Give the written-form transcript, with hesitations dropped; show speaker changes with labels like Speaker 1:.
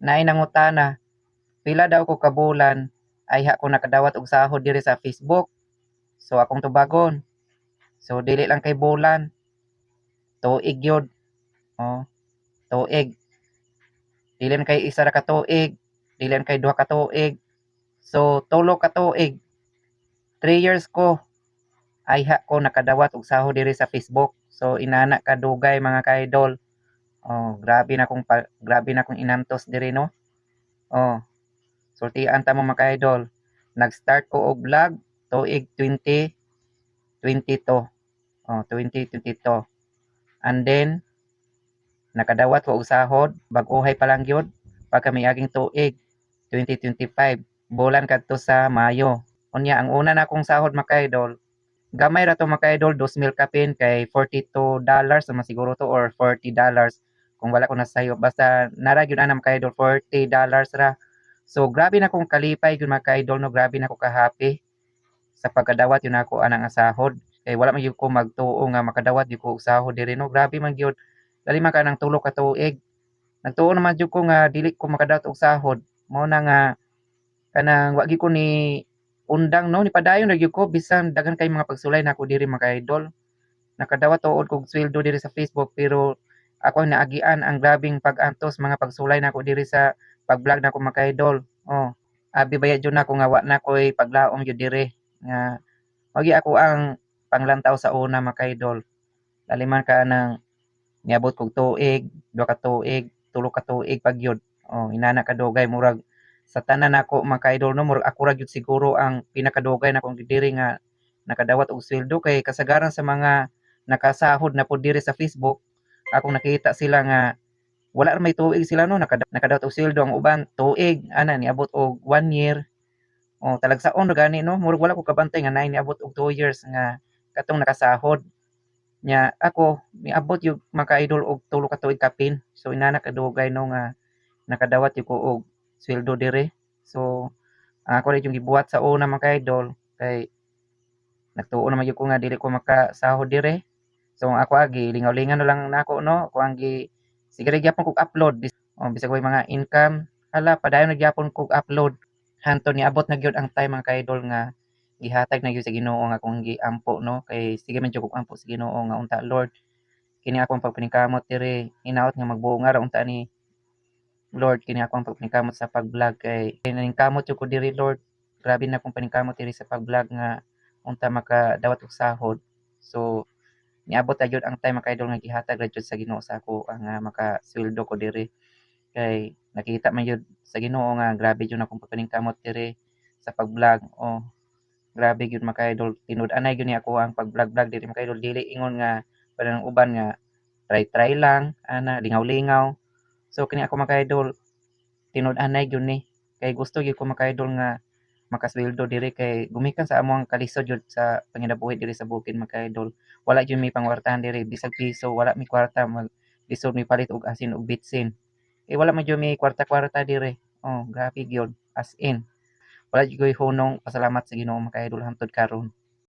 Speaker 1: Naay nangutana, pila daw ko kabulan ayha ko nakadawat og sahod diri sa Facebook. So akong tubagon. So dili lang kay bulan, tuig gyud. Oh, tuig. Dili man kay isa ra ka tuig, dili man kay duha ka tuig. So tulo ka tuig. 3 years ko ayha ko nakadawat og sahod diri sa Facebook. So inana kadugay, mga ka-idol. Oh, grabe na akong inantos diri, no. Oh. Sultian ta mo, mga ka-idol. Nag-start ko og vlog tuig 2022. Oh, 2022. And then nakadawat ko og sahod bag-ohay pa lang gyud pagka miaging tuig 2025, bulan kadto sa Mayo. Unya ang una na akong sahod, mga ka-idol, gamay ra to, mga ka-idol, 2,000 kapin, kay $42 naman siguro to or $40 kung wala ko nasayop. Basta nara gyud ana, mga ka-idol, $40 ra. So grabe na akong kalipay gyud, mga ka-idol, no, grabe na ako ka-happy sa pagkadawat gyud nako anang sahod. Kay wala man gyud ko magtuo nga makadawat gyud ko og sahod diri, no. Grabe man gyud. Dali man ka ng 3 ka tuig. Nagtuo naman jud ko nga dili ko makadawat og sahod. Mao na nga kanang wa gyud ko ni undang, no, nipadayon ra gyud ko bisan daghan kay mga pagsulay nako diri, mga ka-idol. Nakadawat tuod kog sweldo diri sa Facebook, pero ako ang naagian ang grabeng pag-antos, mga pagsulay nako diri sa pag-vlog nako, mga ka-idol. Oh, abi baya jud nako nga wa na ko'y paglaom gyud diri nga mao gyud ako ang panglantaw sa una, mga ka-idol. Dali man ka nang niabot kog tuig, 2 ka tuig, 3 ka tuig pa gyud. Oh, inana kadugay, murag sa tanan nako, mga ka-idol, no, murag ako ra gyud siguro ang pinakadugay nakong diri nga nakadawat og sweldo, kay kasagaran sa mga nakasahod na pud diri sa Facebook, akong nakita sila nga wala ra may tuig sila, no, nakadawat og sweldo. Ang uban tuig ana, niabot og 1 year. Oh, talagsaon ra gani, no, murag wala ko kabantay nga naay niabot og 2 years nga katong nakasahod. Nya ako miabot gyud, mga ka-idol, og 3 ka tuig kapin. So inana kadugay, no, nga nakadawat gyud ko og sweldo diri. So ang ako ra yung gibuhat sa una, mga ka-idol, kay nagtuo naman gyud ko nga dili ko makasahod diri. So ang ako agi lingaw-lingaw na lang nako, no, ako ang gi sige ra gyapon kog upload oh, bisag way mga income, hala, padayon na gyapon kog upload hantod niabot na gyud ang time, mga ka-idol, nga gihatag na gyud sa Ginoo nga akong giampo, no, kay sige man jud kog ampo sa Ginoo nga unta, "Lord, kini akong pagpaningkamot diri, hinaot nga magbunga ra unta ni, Lord, kini akong pagpaningkamot sa pag-vlog, kay naningkamot jud ko diri, Lord. Grabe na akong paningkamot diri sa pag-vlog nga unta makadawat og sahod." So niabot na gyud ang time, mga ka-idol, nga gihatag ra jud sa Ginoo sa ako ang makasweldo ko diri, kay nakita man gyud sa Ginoo nga grabe jud akong pagpaningkamot diri sa pag-vlog. Oh, grabe gyud, mga ka-idol, tinud-anay gyud ni ako ang pag-vlog-vlog diri, mga ka-idol. Dili ingon nga parang uban nga try-try lang ana, lingaw-lingaw. So kini ako, mga ka-idol, tinud-anay gyud ni, kay gusto gyud ko, mga ka-idol, nga makasweldo diri, kay gumikan sa among kalisod gyud sa panginabuhi diri sa bukid, mga ka-idol. Wala gyud mi pangwartahan diri, bisag piso wala mi kwarta, mag lisod mi palit og asin ug bitsin eh, wala man gyud mi kwarta-kwarta diri. Oh, grabe gyud, as in wala gyud koy hunong pasalamat sa Ginoo, mga ka-idol, hantod karon.